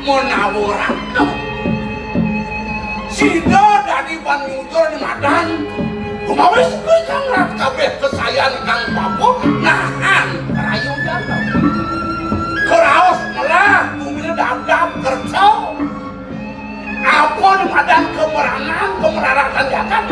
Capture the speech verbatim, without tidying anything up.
Menawa ratu. Sida dadi ban nyujur di madan. Kumawis kuwi kang rat kabeh kesayan kang papa nahan rayu jana. Keraos melah bumine dadap kerja. Apa di madan kemeranan, kemeraratan jagat,